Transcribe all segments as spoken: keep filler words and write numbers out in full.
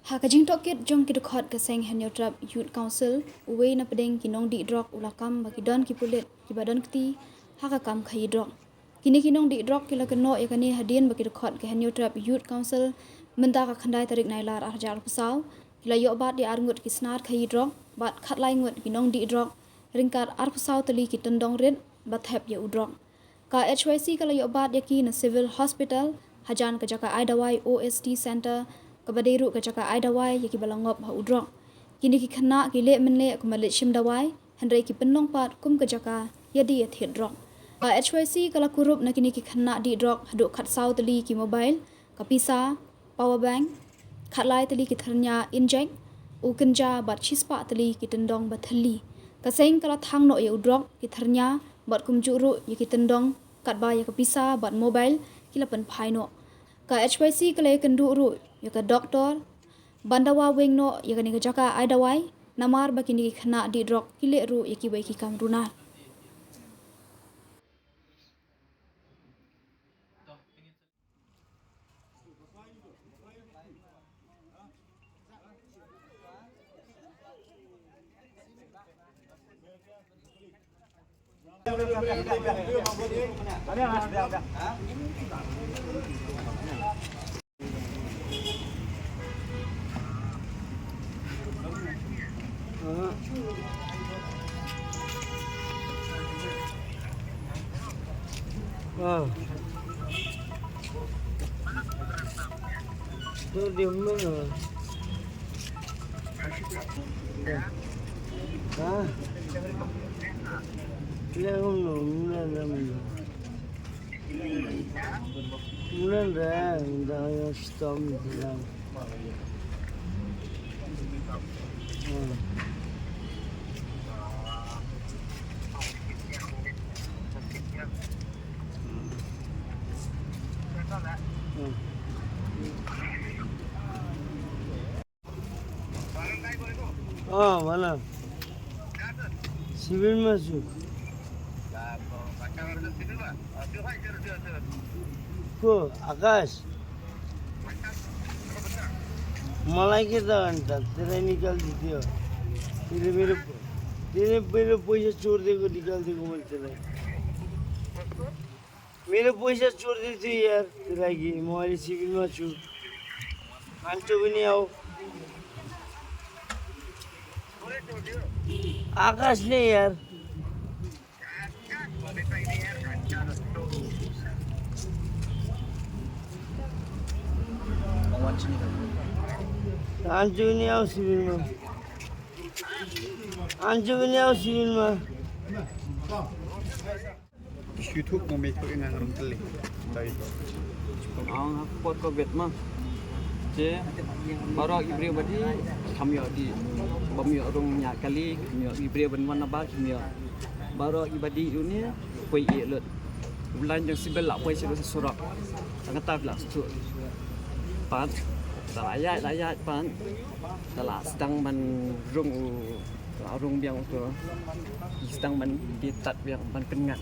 Ha ka jingtohkit jong ki dkhot ka seng Hynñiewtrep Youth Council, uwei na pdeng ki nongdih drok u la kam ba ki don ki pulit kiba don kti ha ka kam khaïi drok. Kine ki nongdih drok ki la kynnoh ïa kane hadien ba ki dkhot ka Hynñiewtrep Youth Council mynta ka khyndai tarik Nailar ar hajar arphew saw ki la ïoh bat ïa arngut ki snar khaïi drok bad khatlai ngut ki nongdih drok ryngkat arphew saw tylli ki tyndong rit ba thep ïa u drok. Ka H Y C ka la ïoh bat ïa ki na Civil Hospital hajan ka jaka ai dawai O S T Center kaba dei ruh ka jaka ai dawai ïa kiba la ngop ha u drok. Kine ki khynnah ki leh mynleh kum ba leit shim dawai, hynrei ki pynlong pat kum ka jaka ïadie ïathied drok. Ka H Y C ka la kurup na kine ki khynnah dih drok haduh khatsaw tylli ki mobile, ka pisa, power bank, khatlai tylli ki thyrnia injek, u kynja bad shispah tylli ki tyndong ba thylli. Ka seng ka la thang noh ïa u drok, ki thyrnia bad kumjuh ruh ïa ki tyndong katba ïa ka pisa bad mobile ki la pynphai noh. Ka H Y C ka la ïakynduh ruh ïa ka doktor ban dawa weng noh ïa kane ka jaka ai dawai namar ba kine ki khynnah dih drok ki leh ruh ïa kiwei ki kam runar. Ah. Tu di mana? Ah. Dia mana? Mana dah? Dah ya stom dah. Hmm. Hmm. Ah, mana? Civil masuk. Ko, Akash. Malai ke da anta, tera nikal di diya. Tera mere, tera mere paisa chor de ko nikal de ko bolte nahi. Mere paisa chor de tu yaar, tera ki mobile civil ma chor. Ancho bhi nahi aao. Akash le yaar. Ancho bhi nahi aao civil ma. Ancho bhi nahi aao civil ma. YouTube mo me ko ina ngam tele. Dai. Ang ha ka por Covid ma. Te baroh ki briew ba dih, kam ïoh dih. Bym ïoh rung ñiah kali, kam ïoh ki briew ban wan na bar, kam ïoh. Baroh ki ba dih uni, poi ïeh lut. Blan jong civil la poi sha surok. Tang kata la suk. Pat, ta la ïaid, la ïaid pat. Ta la sdang ban rung u, ta la rung biang u to. Sdang ban die tat biang, ban pynngat.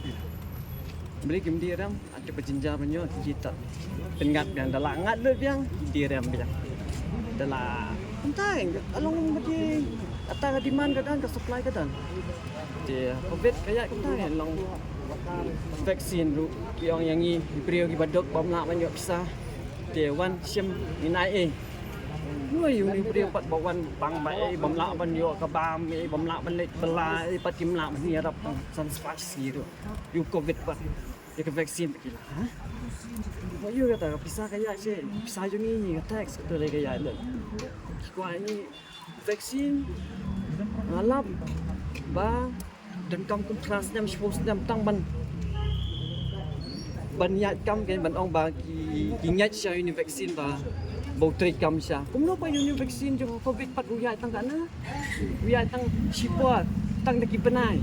Balei kim die rem, ata ba jynjar ban ïoh die tat. Pynngat biang, da la ngat lut biang, die rem biang. Da la, kumta, ka long ba die, ata ka demand ka don, ka supply ka don. Te Covid ka ïaid kumta, long vaccine ruh, ki ong ïa ngi, ki briew kiba duk, bym lah ban ïoh pisa. Te wan shim ngi nai ei. Ngi ïoh ïa u briew pat ba wan bang ba ei, bym lah ban ïoh ka bam ei, bym lah ban leit bylla ei, pat kim lah ban ïarap tang san spah shi ruh. Ïa u Covid pat. Ïa ka vaccine pat ki lah, ha? Ba ïoh kata ka pisa ka ïaid seh, pisa jong ngi ngi ka tax kata dei ka ïaid leh. Ki kwah ngi vaccine, nga lap ba donkam kum phra snem, shiphew snem tang ban, ban ïaid kam, kein ban ong ba ki, ki ngeit sha uni vaccine ba, ba u trei kam sha. Kumno ba uni vaccine jong Covid pat u ïaid tang katne? U ïaid tang shipor, tang da ki bnai.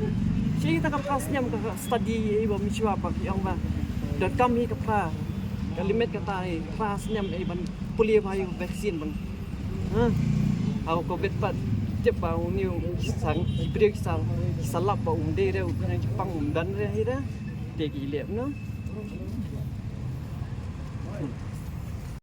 Shi tang ka phra snem ka, ka study ei ba mynshuwa ba ki ong ba donkam hi ka phra, ka limit kata ei, phra snem ei ban pule bha ïa u vaccine ban. Ha? Ha u Covid pat, tip ba uni u ki sa, ki briew ki sa, ki sa lap ba um dei re, u pang um don re hi re. Te ki leh, no?